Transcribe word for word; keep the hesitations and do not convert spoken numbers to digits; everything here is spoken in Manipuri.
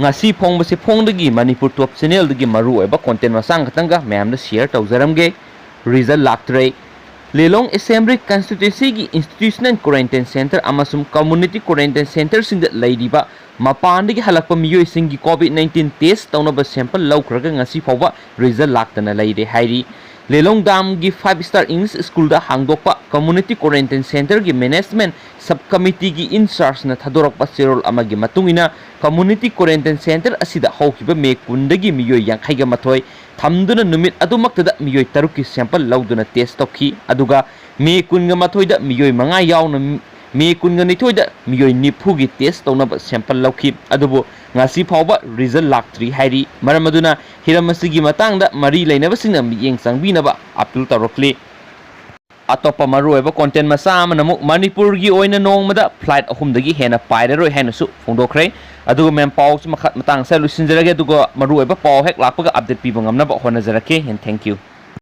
ꯉꯁꯤ ꯐꯣꯡꯕꯁꯤ ꯐꯣꯡꯗꯒꯤ ꯃꯅꯤꯄꯨꯔ ꯇꯣꯞ ꯆꯦꯅꯦꯜꯗꯒꯤ ꯃꯔꯨꯑꯣꯏꯕ ꯀꯣꯟꯇꯦꯟ ꯃꯆꯥ ꯈꯛꯇꯪꯒ ꯃꯌꯥꯝꯗ ꯁꯤꯌꯔ ꯇꯧꯖꯔꯝꯒꯦ꯫ ꯔꯤꯖꯜ ꯂꯥꯛꯇ꯭ꯔꯦ꯫ ꯂꯤꯂꯣꯡ ꯑꯦꯁꯦꯝꯕ꯭ꯂꯤ ꯀꯟꯁꯇꯤꯇ꯭ꯋꯦꯟꯁꯤꯒꯤ ꯏꯟꯁꯇꯤꯇ꯭ꯌꯨꯁꯅꯦꯜ ꯀ꯭ꯋꯥꯔꯦꯟꯇꯥꯏꯟ ꯁꯦꯟꯇꯔ ꯑꯃꯁꯨꯡ ꯀꯝꯃ꯭ꯌꯨꯅꯤꯇꯤ ꯀ꯭ꯋꯥꯔꯦꯟꯇꯥꯏꯟ ꯁꯦꯟꯇꯔꯁꯤꯡꯗ ꯂꯩꯔꯤꯕ ꯃꯄꯥꯟꯗꯒꯤ ꯍꯜꯂꯛꯄ ꯃꯤꯑꯣꯏꯁꯤꯡꯒꯤ ꯀꯣꯚꯤꯗ ꯅꯥꯏꯟꯇꯤꯟ ꯇꯦꯁ ꯇꯧꯅꯕ ꯁꯦꯝꯄꯜ ꯂꯧꯈ꯭ꯔꯒ ꯉꯁꯤ ꯐꯥꯎꯕ ꯔꯤꯖꯜ ꯂꯥꯛꯇꯅ ꯂꯩꯔꯦ ꯍꯥꯏꯔꯤ꯫ ꯂꯤꯂꯣꯡ ꯗꯥꯝꯒꯤ ꯐꯥꯏꯚ ꯁ꯭ꯇꯥꯔ ꯏꯪꯂꯤꯁ ꯁ꯭ꯀꯨꯜꯗ ꯍꯥꯡꯗꯣꯛꯄ ꯀꯝꯃ꯭ꯌꯨꯅꯤꯇꯤ ꯀ꯭ꯋꯥꯔꯦꯟꯇꯥꯏꯟ ꯁꯦꯟꯇꯔꯒꯤ ꯃꯦꯅꯦꯖꯃꯦꯟꯠ ꯁꯕ ꯀꯃꯤꯇꯤꯒꯤ ꯏꯟꯆꯥꯔꯖꯅ ꯊꯥꯗꯣꯔꯛꯄ ꯆꯦꯔꯣꯜ ꯑꯃꯒꯤ ꯃꯇꯨꯡ ꯏꯟꯅ, ꯀꯝꯃ꯭ꯌꯨꯅꯤꯇꯤ ꯀ꯭ꯋꯥꯔꯦꯟꯇꯥꯏꯟ ꯁꯦꯟꯇꯔ ꯑꯁꯤꯗ ꯍꯧꯈꯤꯕ ꯃꯦ ꯀꯨꯟꯗꯒꯤ ꯃꯤꯑꯣꯏ ꯌꯥꯡꯈꯩꯒ ꯃꯥꯊꯣꯏ ꯊꯝꯗꯨꯅ ꯅꯨꯃꯤꯠ ꯑꯗꯨꯃꯛꯇꯗ ꯃꯤꯑꯣꯏ ꯇꯔꯨꯛꯀꯤ ꯁꯦꯝꯄꯜ ꯂꯧꯗꯨꯅ ꯇꯦꯁ ꯇꯧꯈꯤ꯫ ꯑꯗꯨꯒ ꯃꯦ ꯀꯨꯟꯒ ꯃꯥꯊꯣꯏꯗ ꯃꯤꯑꯣꯏ ꯃꯉꯥ ꯌꯥꯎꯅ ꯃꯦ ꯀꯨꯟꯒ ꯅꯤꯊꯣꯏꯗ ꯃꯤꯑꯣꯏ ꯅꯤꯐꯨꯒꯤ ꯇꯦꯁ ꯇꯧꯅꯕ ꯁꯦꯝꯄꯜ ꯂꯧꯈꯤ꯫ ꯑꯗꯨꯕꯨ ꯉꯁꯤ ꯐꯥꯎꯕ ꯔꯤꯖꯜ ꯂꯥꯛꯇ꯭ꯔꯤ ꯍꯥꯏꯔꯤ꯫ ꯃꯔꯝ ꯑꯗꯨꯅ ꯍꯤꯔꯝ ꯑꯁꯤꯒꯤ ꯃꯇꯥꯡꯗ ꯃꯔꯤ ꯂꯩꯅꯕꯁꯤꯡꯅ ꯃꯤꯠꯌꯦꯡ ꯆꯪꯕꯤꯅꯕ ꯑꯄꯤꯜ ꯇꯧꯔꯛꯂꯤ꯫ ꯑꯇꯣꯞꯄ ꯃꯔꯨꯑꯣꯏꯕ ꯀꯣꯟꯇꯦꯟ ꯃꯆꯥ ꯑꯃꯅ ꯑꯃꯨꯛ ꯃꯅꯤꯄꯨꯔꯒꯤ ꯑꯣꯏꯅ ꯅꯣꯡꯃꯗ ꯐ꯭ꯂꯥꯏꯠ ꯑꯍꯨꯝꯗꯒꯤ ꯍꯦꯟꯅ ꯄꯥꯏꯔꯔꯣꯏ ꯍꯥꯏꯅꯁꯨ ꯐꯣꯡꯗꯣꯛꯈ꯭ꯔꯦ꯫ ꯑꯗꯨꯒ ꯃꯦꯝ ꯄꯥꯎꯁꯤ ꯃꯈꯥ ꯃꯇꯥꯡ ꯑꯁꯤꯗ ꯂꯣꯏꯁꯤꯟꯖꯔꯒꯦ, ꯑꯗꯨꯒ ꯃꯔꯨꯑꯣꯏꯕ ꯄꯥꯎ ꯍꯦꯛ ꯂꯥꯛꯄꯒ ꯑꯞꯗꯦꯠ ꯄꯤꯕ ꯉꯝꯅꯕ ꯍꯣꯠꯅꯖꯔꯛꯀꯦ꯫ And thank you꯫